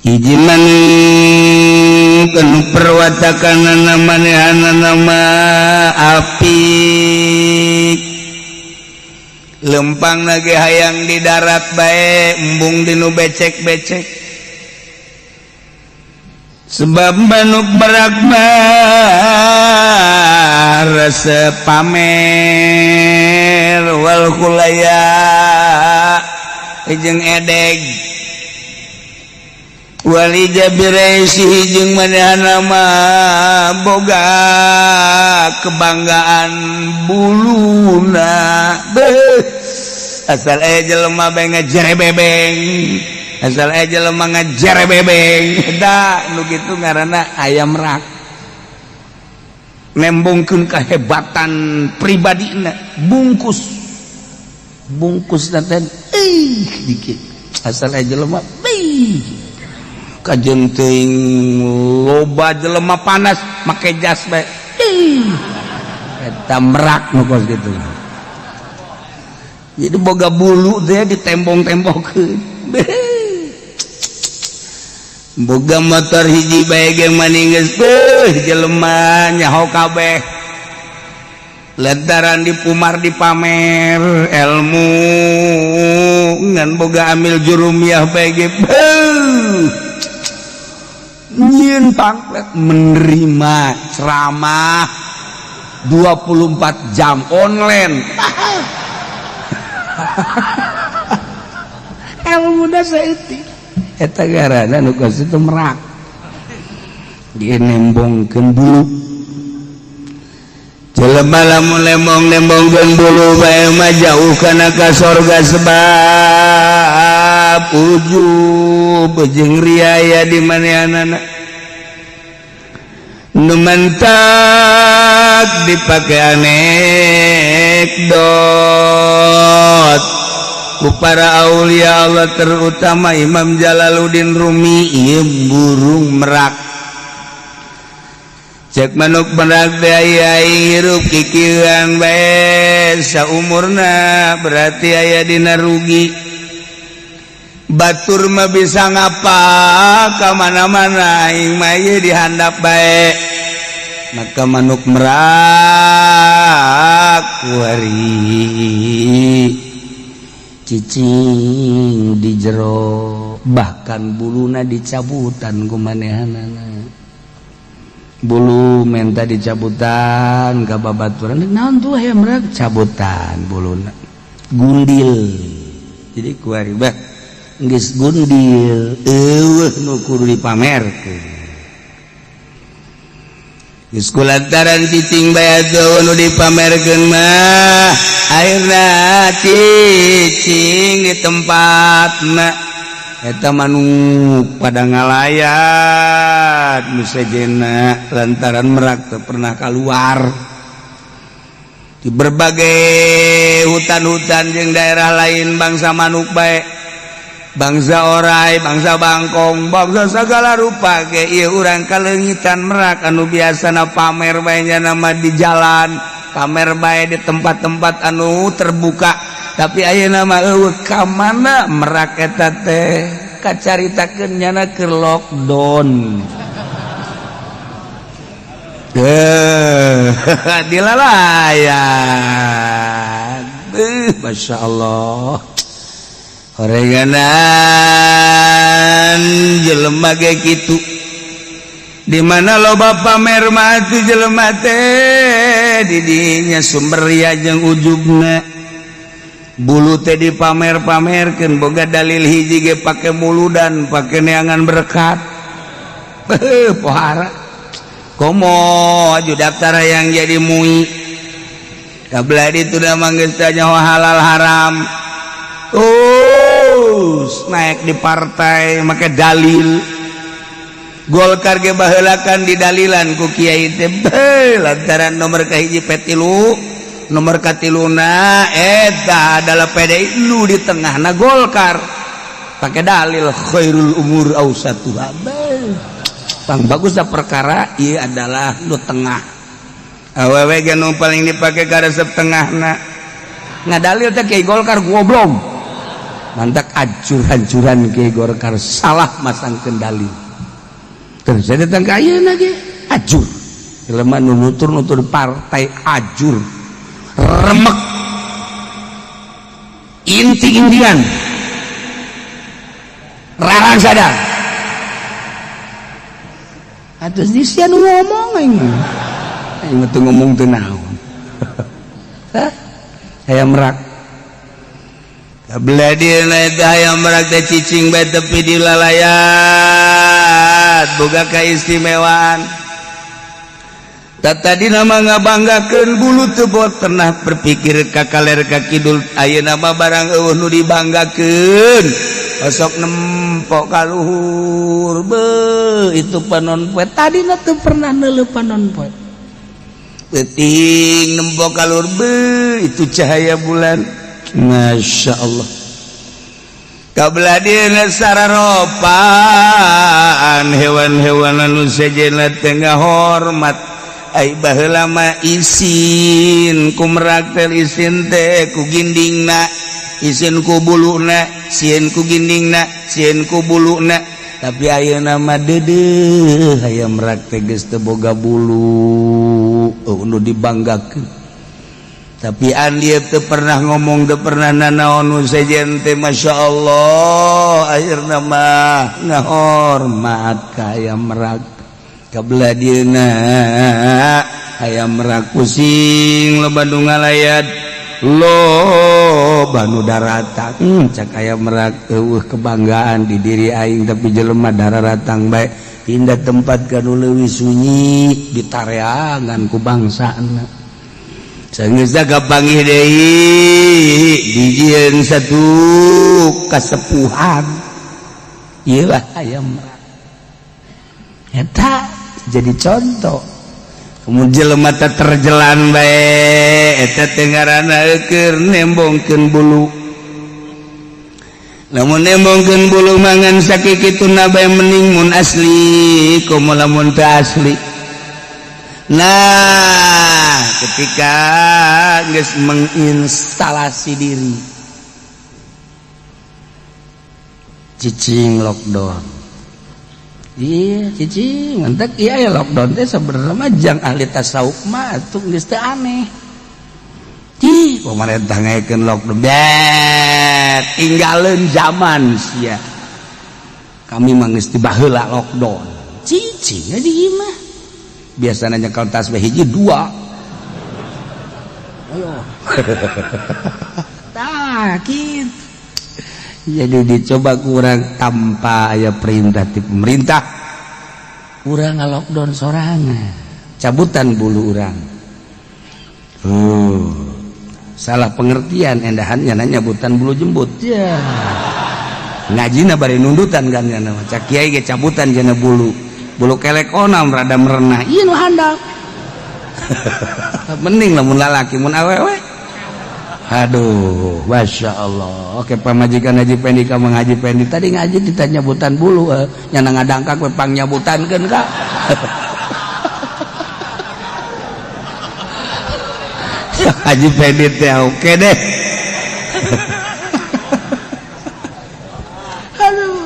Hiji manuk anu perwatakanana manehanana mah apik, lempang lagi hayang di darat bae, embung dinu becek-becek, sebab manuk merak mah resep pamer wal khuyala jeung edeg wal i'jabi ra'sihi jeung manehna mah boga kebanggaan buluna. Beuh, asal aya jelema bae ngajerebebeng, asal aya jelema ngajerebebeng. Da nu kitu ngaranna ayam merak, nembongkeun kehebatan pribadina. Bungkus bungkus teh ih dikit, asal aya jelema ih kajen teuing loba jelema panas make jas bae. Ih, eta merak nu kos kitu. Jadi boga bulu teh ditembong-tembongkeun, boga motor hiji bae ge maning geus beuh jelema nyaho kabeh lantaran dipumar dipamer ilmu. Ngan boga amil jurumiyah bae ge beuh nyieun pamflet menerima ceramah 24 jam online. Ilmu saeutik, eta garana nu kos itu merak, dia nembongkeun bulu. Jelema lamun lembong-lembongkeun bulu bae mah jauh kana ka sorga, sebab ujub jeung riaya di manehanana. Nu mantak dipake anekdot ku para aulia Allah, terutama Imam Jalaluddin Rumi, ieu burung merak. Cek manuk merak teh aya hirup kikieuan bae saumurna, berarti aya dina rugi. Batur mah bisa ngapa ka mana-mana, aing mah ieu dihandap bae. Maka manuk merak kuari cicing di jero, bahkan buluna dicabutan ku manehanana. Bulu menta dicabutan ka babaturan. Naon tuh hayam merak cabutan buluna, gundil. Jadi kuari bah geus gundil, eueuh nu kudu dipamerkeun. Geus kulantaran cicing bae atuh nu dipamerkeun mah, akhirna cicing di tempatna. Eta manuk pada ngalayat nu sejena lantaran merak teu pernah keluar di berbagai hutan-hutan jeung daerah lain. Bangsa manuk bae, bangsa orai, bangsa bangkong, bangsa segala rupa ge, ieu urang kaleungitan merak anu biasana pamer bae nama di jalan, pamer bae di tempat-tempat anu terbuka. Tapi ayeuna mah eueuh. Ka mana merak eta teh? Kacaritakeun nyana keur lockdown. Eh, dilalayan. Masya Allah, horenganan jelema ge kitu. Di mana loba pamer mah atuh jelema teh didinya sumber ria jeung ujubna. Bulu teh dipamer-pamerkeun, boga dalil hiji ge pake muludan, pake neangan berkat. Beuh, pohara komo aju daftar yang jadi MUI kabla itu dah manggeus tanya halal haram. Terus naik di partai make dalil. Golkar ge baheulakan didalilan ku kiai teh. Beuh, lantaran nomor kahiji P3, nomor katiluna eta adalah PDI, lu di tengahna Golkar, pakai dalil khairul umur ausatuha. Beuh, pang bagus dah perkara ieu adalah lu tengah. Awewe ge nu paling dipake karesep tengahna, ngadalil teh kiai Golkar goblok. Mantak acur-hancuran ke Golkar salah masang kendali. Terus saya datang ke ayeuna ge ajur. Jelema nu nutur-nutur partai ajur. Remek. Inti-intian. Rarang sadar. Atus di sia nu ngomong aing mah. Aing mah teu ngomong teu naon. Hah? Hayam merak. Hayam merak teh cicing bae tepi di lalayat boga keistimewaan. Tadi nama ngabanggakeun bulu teu bot pernah berpikir ka kaler ka kidul, ayeuna mah barang eueuh nu dibanggakeun osok nempok ka luhur be itu panon poe tadina teu pernah neuleuh panon poe peuting nempok ka luhur be itu cahaya bulan. Masya Allah. Kabelah dieuna sararopan hewan-hewan anu sejenna teh ngahormat. Ai baheula mah isin ku merak teh, isin teh ku gindingna, isin ku buluna, sieun ku gindingna, sieun ku buluna. Tapi ayeuna mah deudeuh hayam merak teh geus teu boga bulu nu dibanggakeun. Tapi andi teu pernah ngomong, teu pernah nanaon nu sejen teh. Masya Allah, akhirna mah ngahormat ka hayam merak. Kabelah dieuna hayam merak pusing loba nu ngalayat, loba nu daratang. Cak hayam merak, eueuh kebanggaan di diri aing tapi jelema dararatang bae. Pindah tempat ka nu leuwih sunyi, ditareangan ku bangsana. Sanggeus kapanggih deui dijieun satu kasepuhan. Ieu lah hayam merak. Eta jadi contoh. Kemudian jelema teh terjelan bae eta teh ngaranna keur nembongkeun bulu. Lamun nembongkeun bulu mangan sakikituna bae mending mun asli komo lamun teu asli. Nah, ketika geus menginstalasi diri cicing lockdown. Iya, cicing mantak iya ya lockdown teh sebenarnya mah jang ahli tasawuf mah atuh geus teu aneh. Ih, pemerintah ngaekeun lockdown. Bet, tinggalin zaman sia. Kami mah geus tibaheula lockdown. Cicing di imah. Biasanya nyekel tasbih hiji dua. Ayo. Tah, kitu. Jadi dicoba kurang tanpa aya perintah ti pemerintah. Urang ngalockdown sorangan. Cabutan bulu urang. Salah pengertian endahan nya nyabutan bulu jembut. Ya. Ngajina bari nundutan kan nya mah. Cak kiai ge cabutan jana bulu. Bulu kelek onam rada merenah. Ieu nu handap. Mending lamun lalaki mun awewe. Aduh, Masya Allah. Oke, pamajikan Haji Pendi ka Mang Haji Pendi tadi ngaji ditanya nyabutan bulu, nyana ngadangkak we pang nyabutankeun ka. Haji Pendi teh oke deh. Aduh.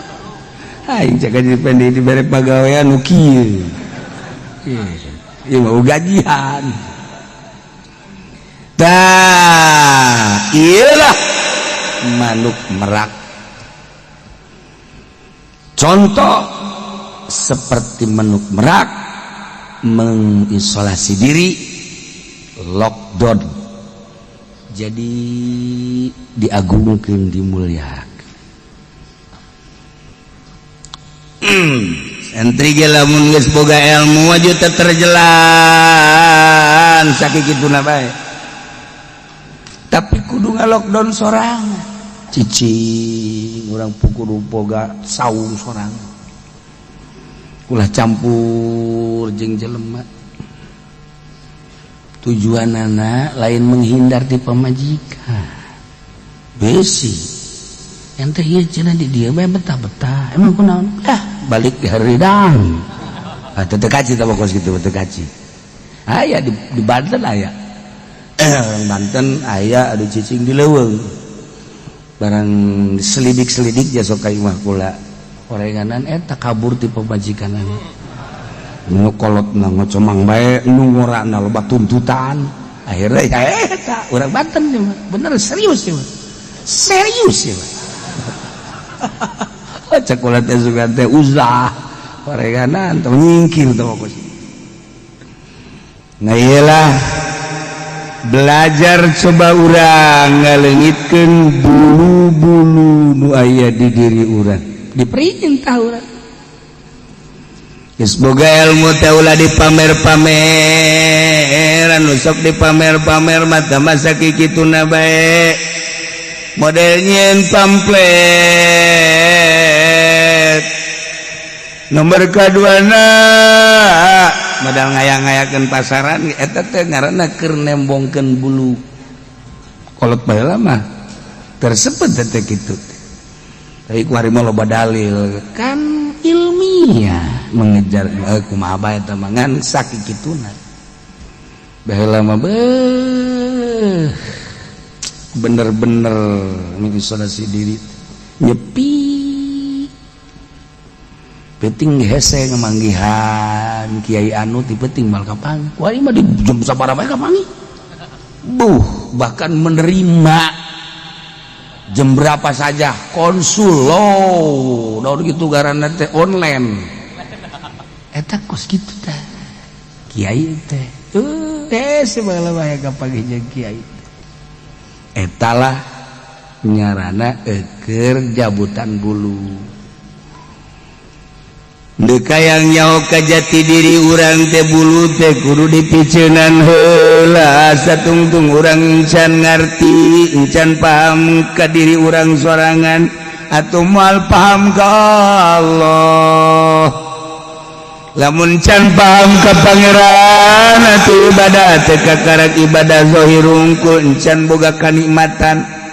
Aing cek Haji Pendi dibere pagawean nu kieu. Ieu mau gajian. Tah, iyalah manuk merak. Contoh seperti manuk merak mengisolasi diri, lockdown. Jadi diagungkeun, dimuliakeun. Santri ge lamun geus boga ilmu aju teu terjelan sakikituna bae. Tapi kudu nga-lockdown sorangan. Cicing urang kudu boga saung sorangan. Ulah campur jeung jelema. Tujuanana lain menghindar ti pamajikan. Besi. Ente ieu cenah di dieu bae betah-betah. Emang kunaon? Ah, balik di haridang. Ah, teu kaci tah kos kitu teu kaci. Aya di Banten aya. Orang Banten aya adu cicing di leuweung. Barang selidik-selidik jasa ka imah kula, orenganan eta kabur ti pamajikanana. Nu kolotna ngocomang bae, nu ngorana loba tuntutan. Akhirnya ya eta urang Banten ieu mah. Bener, serius ieu mah. Serius ieu mah. Cek kula teh sugan teh uzlah. Orenganan teh nyingkir teh pokoknya. Nah, iyalah belajar, coba urang ngaleungitkeun bulu-bulu nu aya di diri urang, diperintah urang. Geus boga ilmu teh ulah dipamer-pamer. Anu sok dipamer-pamer mata masa kikituna bae, model nyieun pamflet. Nomor kaduana, modal ngayang-ngayakeun pasaran, eta teh ngaranna keur nembongkeun bulu. Kolot baheula mah tersebut teh kitu, tapi ku hari mah loba dalil kan ilmiah mengejar kumaha bae eta mah, ngan sakikituna. Baheula mah beuh, bener-bener mengisolasi diri, nyepi. Penting hese ngemanggihan kiai anu ti penting mal kapanggih. Wah, mah di jam sabaraha bae kapanggih. Buh, bahkan menerima jam berapa saja konsul lo daun gitu, garana teh online eta kos kitu teh. Kiai teh hese baheula bae kapanggih jeung kiai. Etalah nyarana eker jabutan bulu. Deka yang nyaho ka jati diri urang teh, bulu teh kudu dipiceunan heula. Satungtung urang encan ngarti, encan paham ka diri urang sorangan, atau moal paham ka Allah. Lamun can paham ka Pangeran, atuh ibadah teh kakarak ibadah zahir hungkul, encan boga kanikmatan.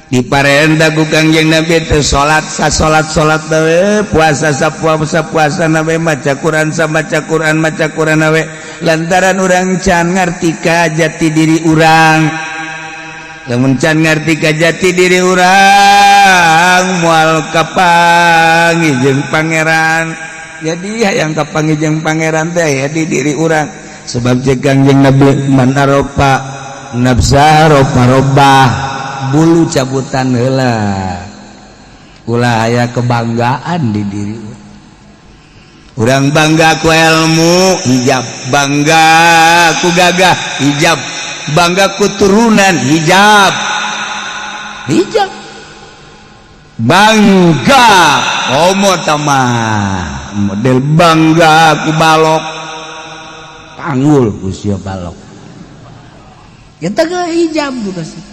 Diparenta ku Kangjeng Nabi teh salat sa salat salat we, puasa sa puasa puasa na we, maca Quran sa maca Quran maca Quran we, lantaran urang can ngarti ka jati diri urang. Lamun can ngarti ka jati diri urang, moal kapanggih jeung Pangeran. Jadi hayang kapanggih jeung Pangeran teh ya di diri urang, sebab cek Kangjeng Nabi, man arofa nafsa arofa robbah. Bulu cabutan heula, ulah aya kebanggaan di diri urang. Bangga ku ilmu, hijab. Bangga ku gagah, hijab. Bangga ku turunan, hijab, hijab. Bangga homo tamah model bangga ku balok, panggul usia balok kita ke hijab bukan sih,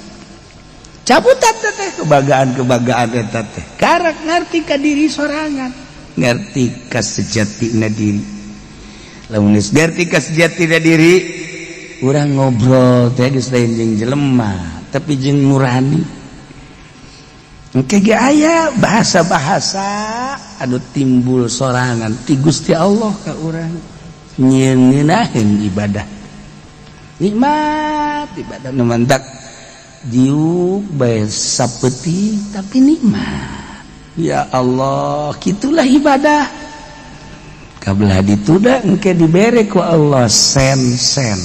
cabutan teh kebanggaan kebanggaan eta teh. Karak ngerti ka diri sorangan, ngerti ka sejatina diri. Lamun geus ngerti ka sejatina diri, urang ngobrol teh geus lain jeung jelema, tapi jeung nurani. Engke ge aya bahasa-bahasa anu timbul sorangan ti Gusti Allah ka urang, nyieun ibadah nikmat, ibadah nu mantak diuk bae sapeuting tapi nikmat. Ya Allah, gitulah ibadah. Kabelah dituda engke dibere ku Allah sen-sen,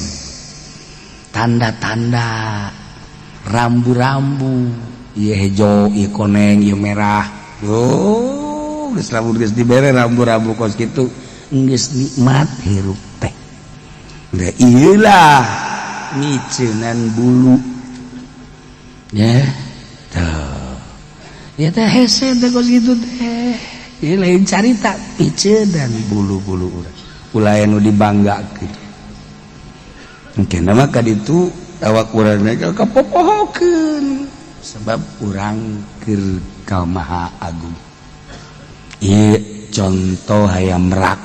tanda-tanda, rambu-rambu, ieu hejo, ieu koneng, ieu merah. Oh, geus, lamun geus dibere rambu-rambu kos kitu, geus nikmat hirup teh. Da ieulah miceunan bulu ya tuh ya teh, hese teh kos kitu teh. Ieu lain carita, piceunan bulu-bulu urang, ulah anu dibanggakeun. Mungkin mah ka ditu awak urang kapopohokeun, sebab urang keur ka Maha Agung. Ieu contoh hayam merak.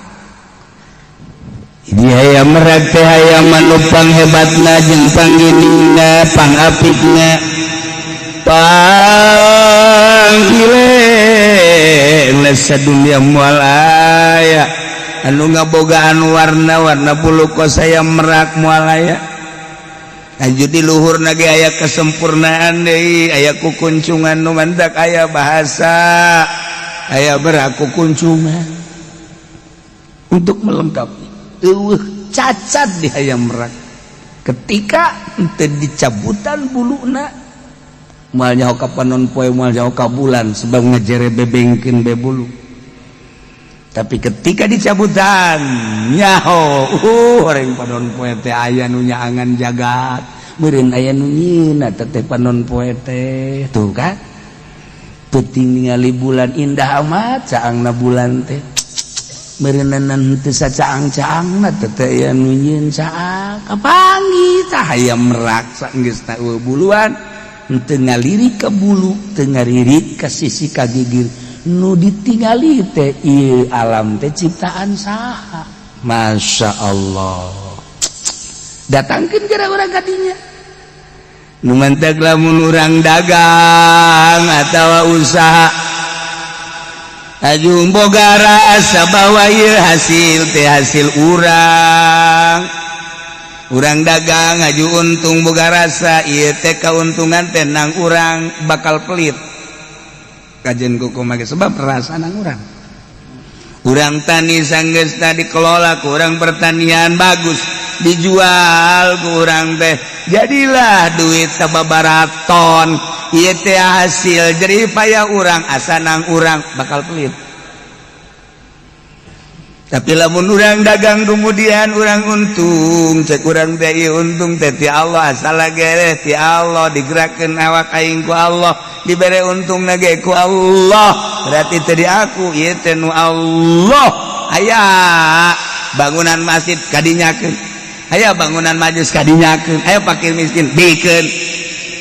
Ini hayam merak teh hayam anu panghebatna jeung pangginingna, pangapikna, panggile sadunya. Moal aya anu ngabogaan warna-warna bulu kos hayam merak, moal aya. Lanjut di luhur nage aya kesempurnaan deui, aya kukuncungan nu mantak aya bahasa, aya beraku kuncungan untuk melengkapi. Eueuh cacat di hayam merak. Ketika henteu dicabutan buluna, moal nyaho ka panon poe, moal nyaho ka bulan, sebab ngajere bebengkeun be bulu. Tapi ketika dicabutan nyaho, orang panon poe teh aya nu nyaangan jagat, meureun aya nu nyieuna teh panon poe teh. Tuh kan, peuting ningali bulan indah amat caangna bulan teh, meureunan teu sacaang-caangna teh aya nu nyieun caang. Kapanggih tah hayam merak saenggeus buluan, henteu ngalirik ka bulu, teu ngalirik ka sisi ka gigir, nu ditingali teh ieu alam teh ciptaan saha. Masya Allah, datangkeun gara urang kadinya. Nu mantak lamun urang dagang atawa usaha, aju boga rasa bahwa ieu hasil teh hasil urang. Urang dagang aju untung, boga rasa ieu teh kauntungan teh nang urang, bakal pelit kajen kuku make, sebab rasa nang urang. Urang tani, sanggeusna dikelola ku urang pertanian bagus, dijual ku urang teh jadilah duit sababaraton, ieu teh hasil jerih payah urang, asa nang urang, bakal pelit. Tapi lamun urang dagang kemudian urang untung, cek urang teh ieu untung teh ti Allah, asal gereh ti Allah, digerakkeun awak aing ku Allah, dibere untung ge ku Allah, berarti tadi aku ieu teh nu Allah. Aya bangunan masjid kadinyakeun, aya bangunan majlis kadinyakeun, aya fakir miskin bikeun.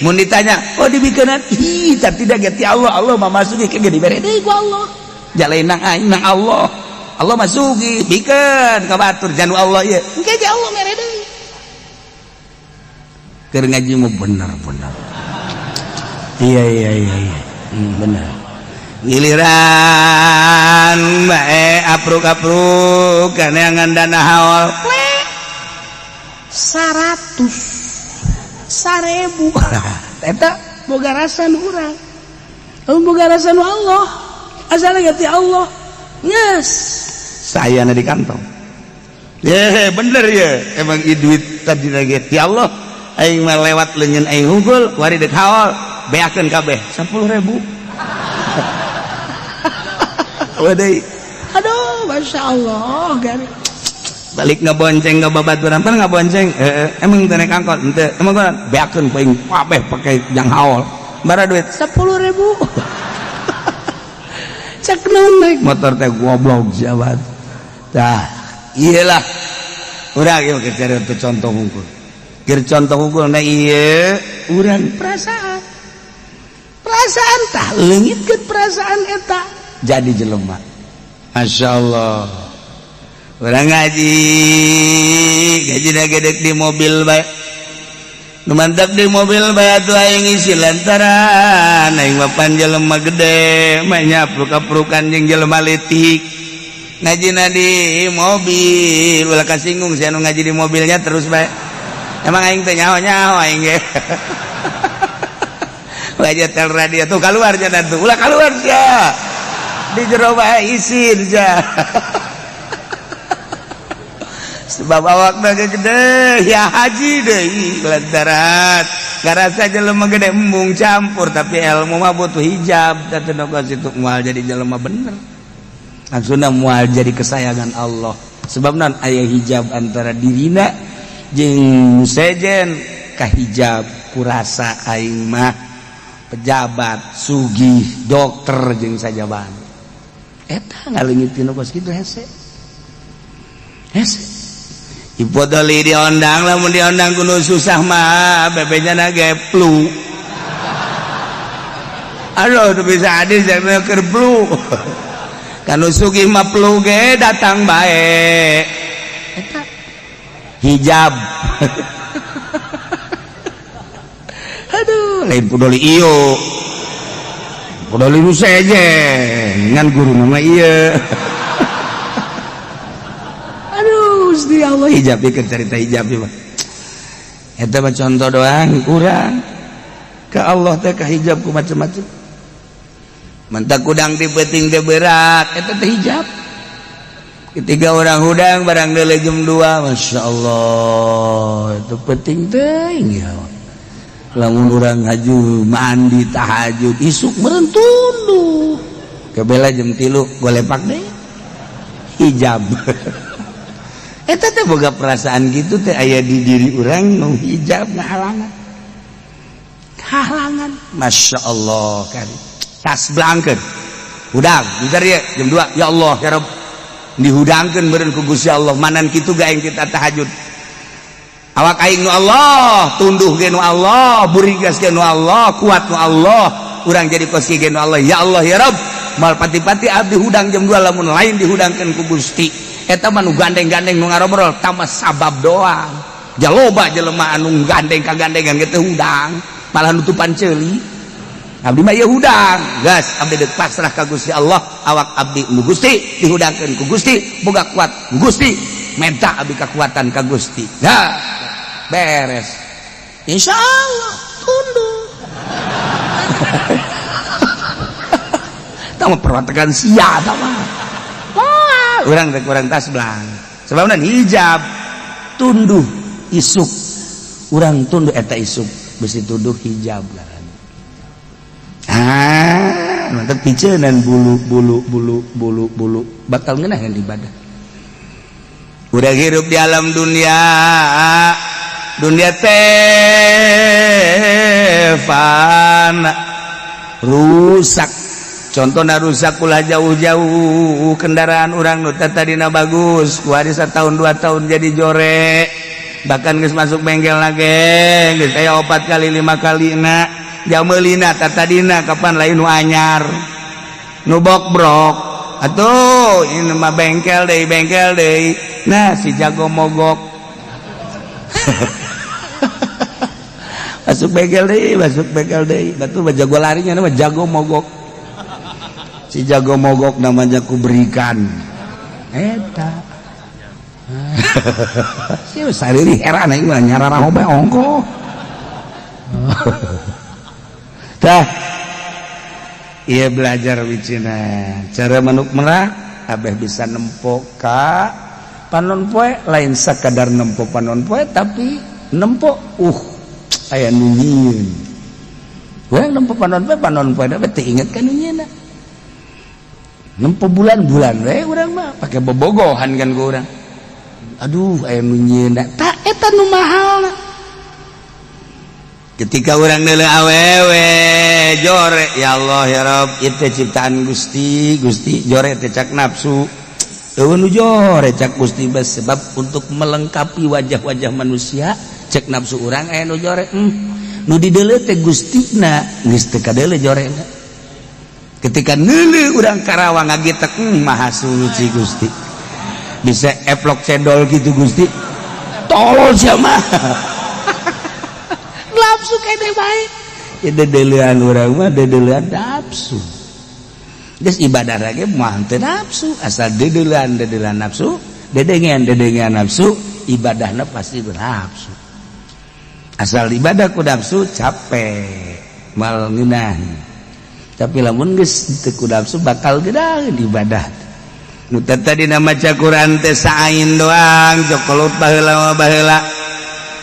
Mun ditanya, "Oh, dibikeunan?" Ih, tapi tidak ti Allah, Allah mah masuki ke dibere deui ku Allah, jalain nang aing nang Allah, Allah masuki bikeun ka batur janu Allah ieu, engke ge Allah mere deui. Keur ngaji mah bener-bener, iya, bener. Giliran bae apruk-apruk kaneangan dana haul 100 1000, eta boga rasa nu urang, boga rasa nu Allah, asal ti Allah, yes saya di kantong ye bener ya. Emang duit tadi lagi ti Allah, aing mah lewat leungeun aing hungkul, wari dek haul beakeun kabeh 10.000. Wadai, aduh, masya Allah, gari balik ngebonceng ke babaturan pan ngabonceng, emang teu naik angkot henteu, emang beakeun paing kabeh pake jang haul bara duit 10.000, cek naon naik motor teh goblok jabat. Tah iyalah, urang ieu keur cari untuk contoh hungkul, keur contoh hungkul. Nah, ieu urang perasaan, perasaan tah leungitkeun perasaan eta jadi jelema. Masya Allah, urang ngaji gaji gedek di mobil bae. Nu mantap di mobil bae atuh aing isi, lantaran aing mah pan jelema gede mah nyapruk-aprukan jeung jelema leutik. Ngajina di mobil, ulah kasinggung sia nu ngaji di mobilnya terus bae. Emang aing teh nyaho-nyaho aing ge. Wajah tel radio tuh keluar cenah tuh, ulah keluar sia. Di jero bae isin sia. Sebab awak gede ya haji deui, lantaran ngarasa jelema gede embung campur, tapi ilmu mah butuh hijab. Teh situ moal jadi jelema bener, langsung moal jadi kesayangan Allah, sebab non aya hijab antara dirina jeung sejen kahijab kurasa aing mah pejabat sugih dokter jeung sajaban. Eta ngaleungit kos kitu hese hese. Ipodoli diondang, lamun diondang kudu susah mah bebenya na geplu. Aduh, tuh bisa adil jangan keur plu. Kanu sugih mah plu ge datang bae. Eta hijab. Aduh, lain pudoli iyo. Pudoli nu sejen ngan guru nama ieu. Aduh, Gusti Allah, hijab ieu cerita hijab ieu mah. Eta mah contoh doang kurang ke Allah teh kahijab ku macam-macam. Mentak hudang di peuting teh berat eta teh hijab. Ketika orang hudang barang deuleu jam 2, Masya Allah itu penting teuing ya. Lamun urang haju mandi tahajud isuk meureun tunduh. Kebela jam 3 golepak deh hijab. Eta teh boga perasaan gitu teh aya di diri urang nu hijab ngahalangan. Halangan Masya Allah kan. Tas blangkeun. Hudang, bentar ya jam 2. Ya Allah ya Rabb. Dihudangkeun meureun ku Gusti Allah manan kitu ga aing kita tahajud. Awak aing nu Allah, tunduh ge nu Allah, burigas ge nu Allah, kuat nu Allah, urang jadi kos ge nu Allah. Ya Allah ya Rabb, mal pati-pati abdi hudang jam 2 lamun lain dihudangkeun ku Gusti. Eta mah nu gandeng-gandeng nu ngarobrol tama sabab doang. Jaloba jelema anu gandeng kagandengan ge teh hudang, malah nutupan ceuli. Abdi mah ieu hudang, gas abdi deuk pasrah ka Gusti Allah, awak abdi nu Gusti dihudangkeun ku Gusti, boga kuat ku Gusti, menta abdi kekuatan ka Gusti. Dah beres. Insya Allah tunduk. Tama perwatekan sia tama. Wah, urang rek urang tas belang. Sebabna hijab tunduh isuk. Urang tunduh eta isuk besi tunduh hijab ngaranna. Ah, mantap picenan bulu bulu bulu bulu bulu bakal ngeunaheun ibadah. Udah hirup di alam dunia, dunia teh fana rusak. Contohna rusak ulah jauh-jauh kendaraan urang nu tadina bagus, kuari satahun 2 tahun jadi jorek. Bahkan geus masuk bengkel lagi, geus aya 4 kali 5 kali na. Jamelina tatadina kapan lain nu anyar nu bokbrok atuh ini mah bengkel deui nah si jago mogok masuk bengkel deui batu mah jago larinya mah jago mogok si jago mogok namanya ku berikan eta si sariri heran aing mah nyararaho bae ongkoh. Tah iya belajar wicina cara manuk merak abeh bisa nempo ka panon poe lain sakadar nempo panon poe tapi nempo aya nu nyieun. Urang nempo panon poe da teu inget ka nu nyieunna. Nempo bulan-bulan we urang mah pake bobogohan kan ku urang. Aduh aya nu nyieunna tah eta nu mahalna. Ketika orang neuleuh awewe jore ya Allah ya Rabb ieu ciptaan Gusti Gusti jore teh cak nafsu eueun nu jore cak Gusti bes sebab untuk melengkapi wajah-wajah manusia cek nafsu urang aya nu jore nu dideuleu teh Gustina geus teu kadeuleu jorena. Ketika neuleuh urang Karawang ngagitek maha suci Gusti bisa eplok cendol gitu Gusti tolol sia mah. Nafsu kene bae ya dedeulean urang mah dedeulean nafsu geus ibadah lagi mah teu nafsu asal dedeulean dedeulean nafsu dedengean dedengean nafsu ibadahna pasti bernafsu asal ibadah ku nafsu capek mal ngeunah tapi lamun geus teu ku nafsu bakal gedaheun ibadah nu tadina maca Quran teh saain doang jokolot baheula mah baheula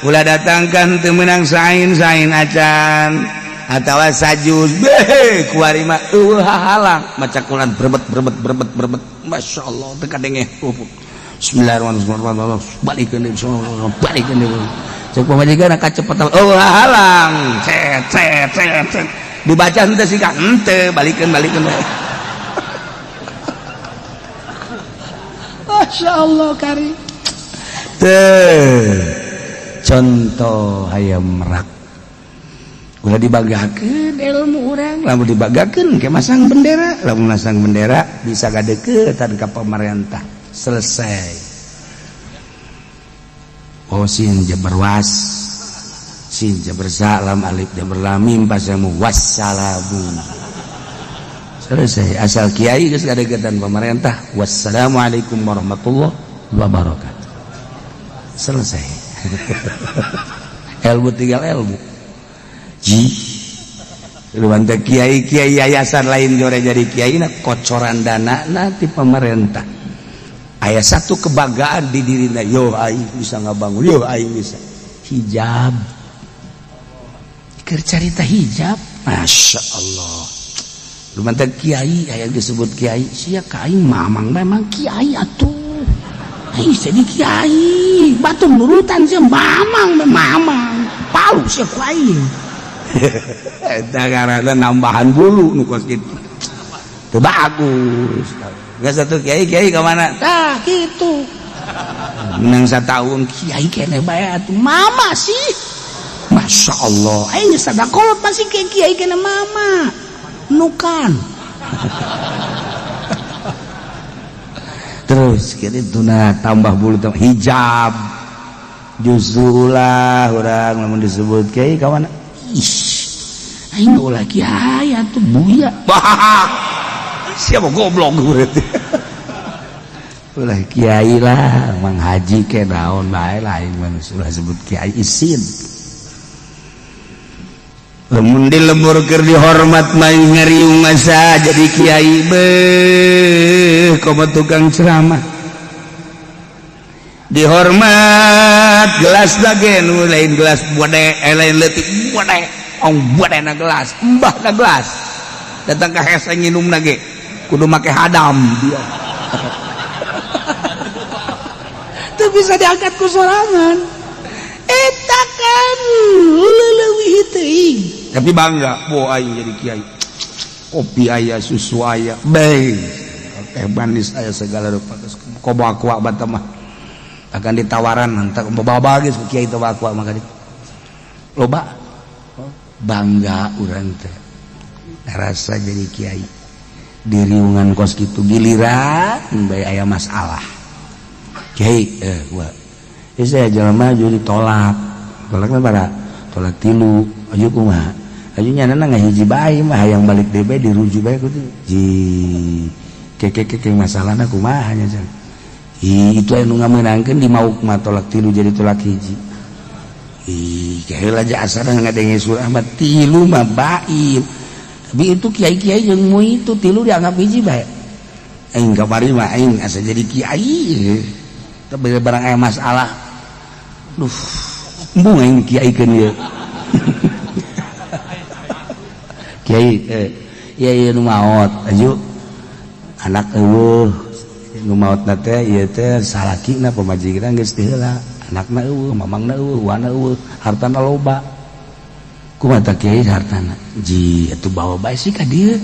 ulah datangkan teu meunang sain-sain acan atawa sajuz beh kuari mah eueuh hahalang maca Quran berbet berbet berbet berbet masyaallah teu kadenge. Bismillahirrahmanirrahim balikeun deui balikeun deui cek pamajikan kacepetan eueuh hahalang cet cet cet cet dibaca henteu sih ka henteu balikeun balikeun. Masyaallah kari teh contoh hayam merak ulah dibagakeun ilmu urang lamun dibagakeun ke masang bendera lamun masang bendera bisa gadeukeutan ka pamarentah selesai. Oh sin jabar was sin jabar sa lam alif jabar lam mim pasamu wassalamu selesai asal kiai geus gadeukeutan pamarentah wassalamualaikum warahmatullahi wabarakatuh selesai. Ilmu tinggal ilmu. Ji. Luan teh kiai-kiai yayasan lain jore jadi kiai na kocoran dana na ti pemerintah. Aya satu kebanggaan di dirina, yo aing bisa ngabangun, yo aing bisa. Hijab. Keur carita hijab, Masya Allah. Luan teh kiai aya disebut kiai, sia ka aing mamang memang kiai atuh. Aing jadi kiai, batur nurutan sia mamang mamang. Palu sia ku aing. Eta karena nambahan bulu nu kos kitu. Teu bagus. Geus satu kiai kiai ka mana? Tah kitu. Menang satahun kiai keneh bae atuh mama sih. Masya Allah, aing geus sadakolot masih kiai kiai keneh mama. Nukan. Terus kitu nah tambah bulu tambah hijab. Justru ulah urang lamun disebut kiai ka mana? Ih, aing ulah kiai atuh buya. Siapa goblok berarti. Ulah kiai lah, mang haji ke naon bae lain mah ulah sebut kiai isin. Lamun di lembur keur dihormat mah ngariung masa jadi kiai beuh komo tukang ceramah. Dihormat gelas lagi nu lain gelas bode lain leutik bode ong bode na gelas embah na gelas datang ka hese nginum lagi kudu make hadam dia teu bisa diangkat ku sorangan eta kan leuwih teuing tapi bangga bo aing jadi kiai kopi aya susu aya bae teh manis aya segala rupa komo aqua bata mah akan ditawaran nanti bawa geus ku kiai teh aqua maka loba bangga urang teh rasa jadi kiai diriungan kos kitu giliran bae aya masalah kiai gua saya jelema maju ditolak tolakna bara tolak tilu aju kumaha aju nyanana ngahiji bae mah hayang balik deui bae dirujuk bae kudu ji keke masalahna kumaha nya jang. Ih, itu anu ngamenangkeun di mauk mah tolak tilu jadi tolak hiji. Ih, kaheula aja asana ngadenge surah mah tilu mah baim. Tapi itu kiai-kiai jeung mu itu tilu dianggap hiji bae. Aing kamari mah aing asa jadi kiai. Tapi barang aya masalah. Duh, embung aing kiaikeun ieu. Kiai ieu ieu nu maot aju anak eueuh nu maotna teh ieu teh salakina pamajikan geus teu heula anakna eueuh mamangna eueuh wana eueuh hartana loba kumaha tah kiai hartana ji atuh bawa bae sih ka dieu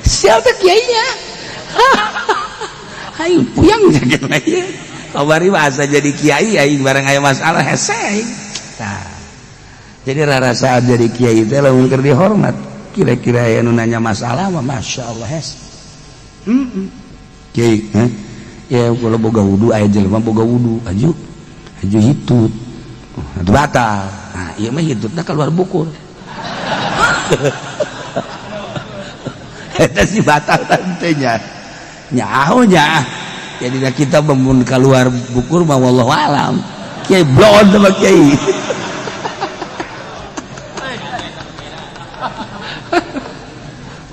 siapa kiainya hayu puyang kitu ieu kamari mah asa jadi kiai aing barang aya masalah hese aing tah jadi rarasaan jadi kiai teh lamun keur dihormat kira-kira aya nu nanya masalah mah Masya Allah hes kiai ya kalau boga wudu aya jelema boga wudu aju aju hitut itu batal nah ieu mah hitutna keluar bukur eta sih batal tantenya nyaho nya jadi kita mun keluar bukur mah wallahu alam kiai blon sama kiai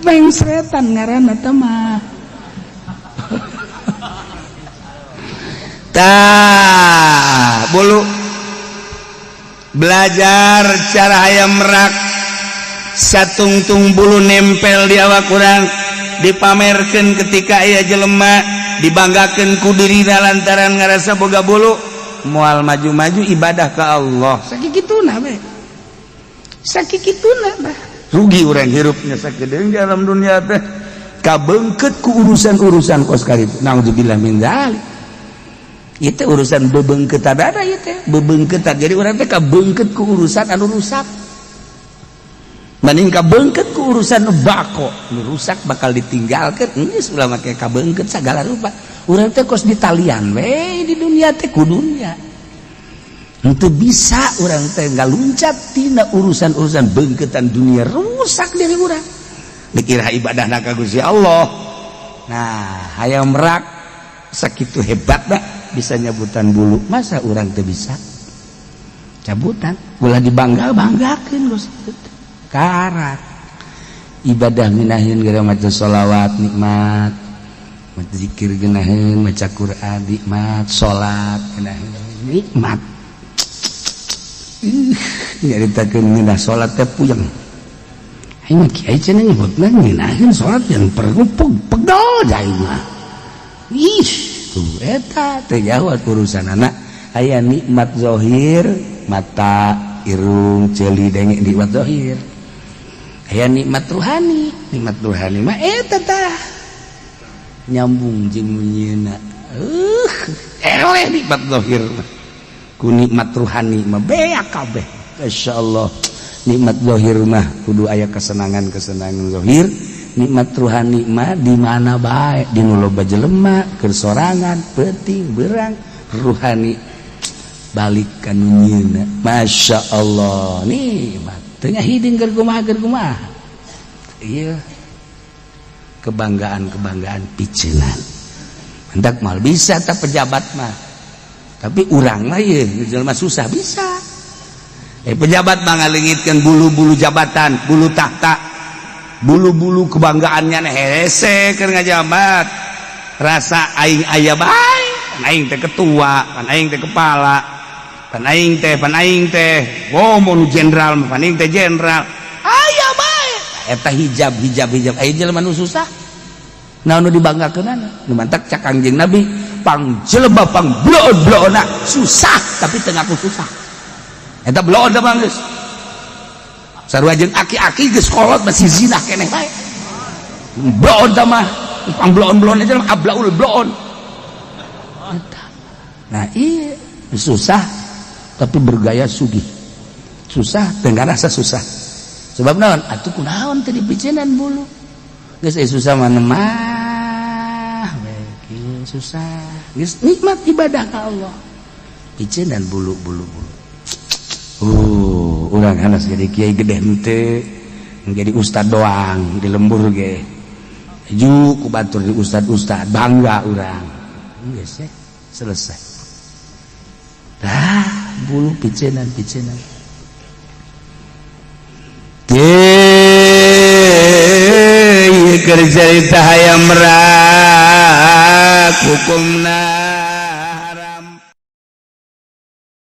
mengsretan ngaranna teh mah. Tah, bulu belajar cara hayam merak satungtung bulu nempel di awak urang dipamerkeun ketika aya jelema dibanggakeun ku dirina lantaran ngarasa boga bulu moal maju-maju ibadah ka Allah sakituna we sakituna bah rugi urang hirupnya sakedeung dalam dunia teh kabeungkeut ku urusan-urusan kos karitu naudzubillah min dzalik ieu teh urusan bebeungkeutan ada ieu teh bebeungkeutan jadi urang teh kabeungkeut ku urusan anu rusak mending kabeungkeut ku urusan bako nu rusak bakal ditinggalkeun geus ulah make kabeungkeut sagala rupa urang teh kos ditalian we di dunia teh ku dunia henteu bisa urang teh ngaluncat tina urusan-urusan beungkeutan dunia rusak diri urang dikira ibadahna ka Gusti Allah. Nah hayang merak sakitu hebatna Bisa nyabutan bulu, masa urang teu bisa cabutan? Ulah dibangga banggakeun geus karak. Ibadah ngeunaheun gara maca sholawat nikmat, maca zikir ngeunaheun, maca Quran nikmat, salat ngeunaheun nikmat. Nyaritakeun ngeunah salat teh puyeng. Aing mah kiai cenah nyebutna ngeunaheun salat yang perlu pegel aing mah. Ih, tuh eta teh jauh urusan anak. Aya nikmat zahir, mata, irung, ceuli, denge, nikmat zahir. Aya nikmat ruhani, nikmat ruhani mah eta tah nyambung jeung nyieuna. Eleh nikmat zahir mah ku nikmat ruhani mah beak kabeh. Insyaallah nikmat zahir mah kudu aya kesenangan-kesenangan zahir. Nikmat ruhani mah di mana bae, di nu loba jelema, keur sorangan, peuting berang, ruhani balik ka nu nyieuna. Masya Allah, nikmat teu ngahiding keur kumaha, keur kumaha. Iya, kebanggaan-kebanggaan piceunan hendak mal bisa tak pejabat mah, tapi urang mah ieu jelema susah bisa. Pejabat mah ngalengitkeun bulu-bulu jabatan, bulu tahta, bulu-bulu kebanggaannya. Hese keur ngajabat, rasa aing aya bae, pan aing teh ketua, pan aing teh kepala, pan aing teh, pan aing teh, oh, mun jenderal mah pan aing teh jenderal, aya bae eta hijab hijab hijab. Aya jelema nu susah, naon nu dibanggakeunana? Nu mantak cak Kangjeng Nabi, pang jelema pang bloon-bloonna susah tapi teu ngaku susah. Eta bloon da bang, geus sarua jeung aki-aki geus kolot masih zina keneh bae. Bloon da mah pang bloon-bloon aja, ablaul bloon. Nah iya, susah tapi bergaya sugih, susah teu rasa susah. Sebab naon atuh, kunaon teu dipiceunan bulu? Geus susah mah mah susah, geus nikmat ibadah ka Allah, piceunan bulu bulu bulu. Urang hanas jadi kiai gede henteu, jadi ustad doang di lembur ge ju ku batur di ustad-ustad, bangga urang. Geus selesai. Dah bulu piceunan piceunan. Keur carita hayam merak hukumna.